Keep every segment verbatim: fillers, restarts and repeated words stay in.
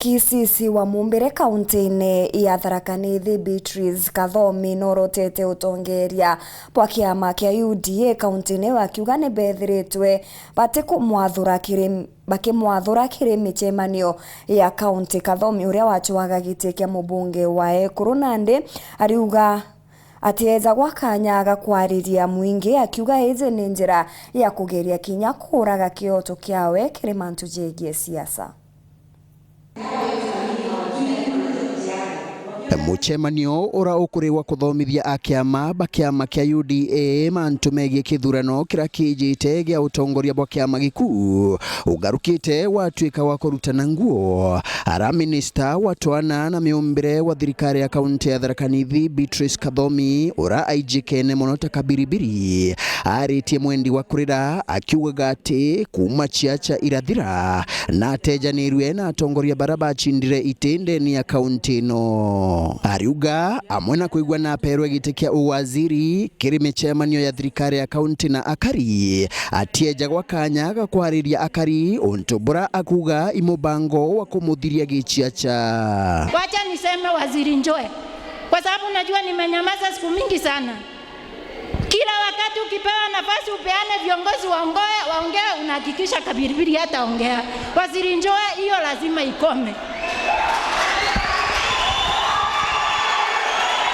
K C C wa Mumbire kaunti-ini ya Tharaka Nithi, Beatrice Kathomi, norotete utongeria bwa kiama kia U D A kaunti-ini iu, akiuga ni bethiritwe batikumwathura kiri, bakimwathura kiri micemanio ya kaunti. Kathomi, uria wacwaga giti kia mubunge wa Ekuru nandi, ariuga ati eejagwa kanya ga kwariria mwingi, akiuga iji ni njira ya kugeria kinya kuuraga kioto kiawe kiri mantu jegie siasa. Mucemanio ura ukuriwa kuthomithia akiama ba kiama kia U D A mantu megie kithurano kiria kiijite gia utongoria bwa kiama gikuu ugarukite gwatuika wa kurutana nguo. Ara minista wa twana na miumbire wa thirikari ya kaunti ya Tharaka Nithi, Beatrice Kathomi, ura aijikene mono ta Kabiribiri, aritie mwendi wa kurira akiugaga ati kuuma ciaca irathira na atejanirue na atongoria bara bacindire iti ndeni ya kaunti ino. Ariuga amwe na kwigua na aperwe giti kia uwaziri kiri micemanio ya thirikari ya kaunti na akari, atiejagwa kanya ga kwariria akari untu bura akuga i mubango wa kumuthiria giciaca. Wacha niseme Waziri Njoe, kwa sababu najua nimenyamaza siku mingi sana. Kila wakati ukipewa nafasi upeane viongozi waongoe-, waongee, unahakikisha Kabiribiri hataongea. Waziri Njoe, hiyo lazima ikome.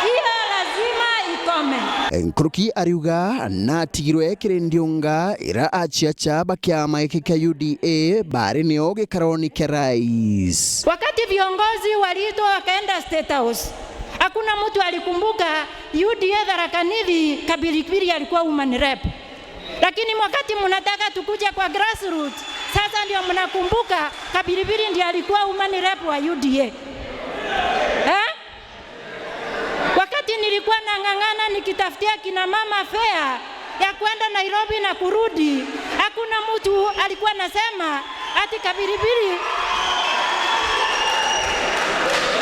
Hiyo lazima ikome. Nkuruki ariuga natigirwe kiri ndiunga ira aciaca ba kiama giki kia U D A bari nio gikaroni kia rais. Wakati viongozi waliitwa wakaenda State House, hakuna mtu alikumbuka U D A Tharaka Nithi, Kabiribiri alikuwa woman rep. Lakini wakati mnataka tukuje kwa grassroots, sasa ndio mnakumbuka Kabiribiri ndiye alikuwa woman rep wa U D A. Eh? Wakati nilikuwa nang'ang'ana nikitafutia kina mama fare ya kwenda Nairobi na kurudi, hakuna mtu alikuwa anasema ati Kabiribiri.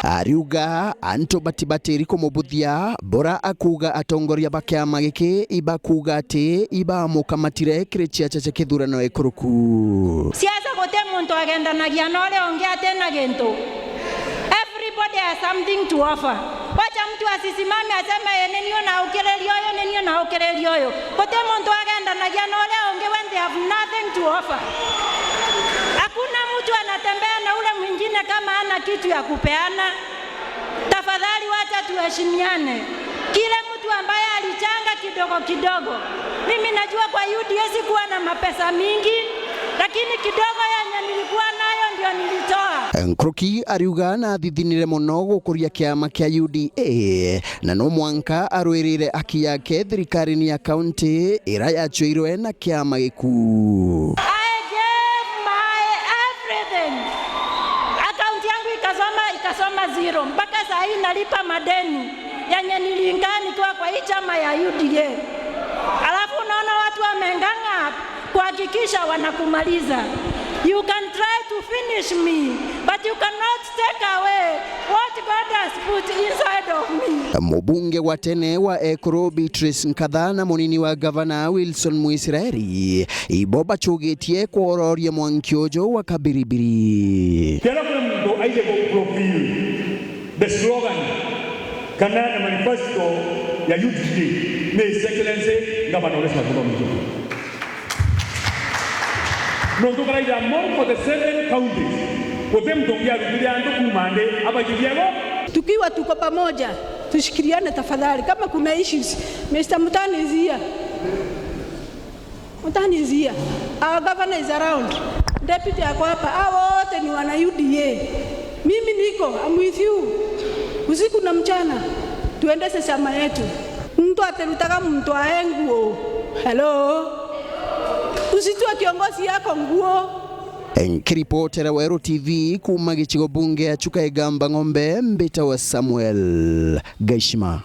Ariuga antu batibatiri kumubuthia bura akuuga atongoria ba kiama giki ibakuuga ati ibamukamatire kiri ciaca cia kithurano ikuruku. Siasa guti muntu agendanagia na uria ungi ati na gintu. Everybody has something to offer. Wacha mtu asisimame aseme, "Eh, ni niu naukiriria uyu, ni niu naukiriria uyu." Guti muntu agendanagia na uria ungi when they have nothing to offer. Hakuna mtu anatembea na ule mwingine kama hana kitu ya kupeana. Tafadhali wacha tuheshimiane. Kila mtu ambaye alichanga kidogo kidogo. Mimi najua kwa U D A sikuwa na mapesa mingi, lakini kidogo yenye nilikuwa nayo ndio nilitoa. Nkuruki ariuga nathithinire mono gukuria kiama kia U D A, na no mwanka arwirire haki yake thirikarine ya kaunti ira yacuirwe na kiama gikuu. I gave my everything. Account yangu ikasoma, ikasoma zero. Mpaka saa hii nalipa madeni yenye niliingia nikiwa kwa hii chama ya U D A. Alafu unaona watu wameng'ang'a kuhakikisha wanakumaliza. You can try to finish me, but you cannot take away what God has put inside of me. Mubunge wa tene wa Ekuru Beatrice Nkatha na munini wa gavana Wilson Mwisraeli ibo bacugitie kwororia mwanki uju wa Kabiribiri. Kira kwi muntu aije ku profile, the slogan kana the manifesto ya U D A ni His Excellency Governor Onesmus Muthomi Njuki. Nontu karaija more forty seven counties, guti muntu ungi arutire antu kuuma nthi abakiria go. Tukiwa tuko pamoja, tushikiriane tafadhali. Kama kuna issues, Mister Mutani is here. Mutani is here. Our governor is around. Deputy ako hapa. Hao wote ni wana U D A. Mimi niko, I'm with you. Usiku na mchana, tuendeshe chama yetu. Mtu atirutaga mtu ae nguo. Hello? Usitue kiongozi yako nguo. Nkiripotera Weru T V kuuma gicigo bunge ya Chuka Igamba Ng'ombe, mbitawa Samuel Gaishima.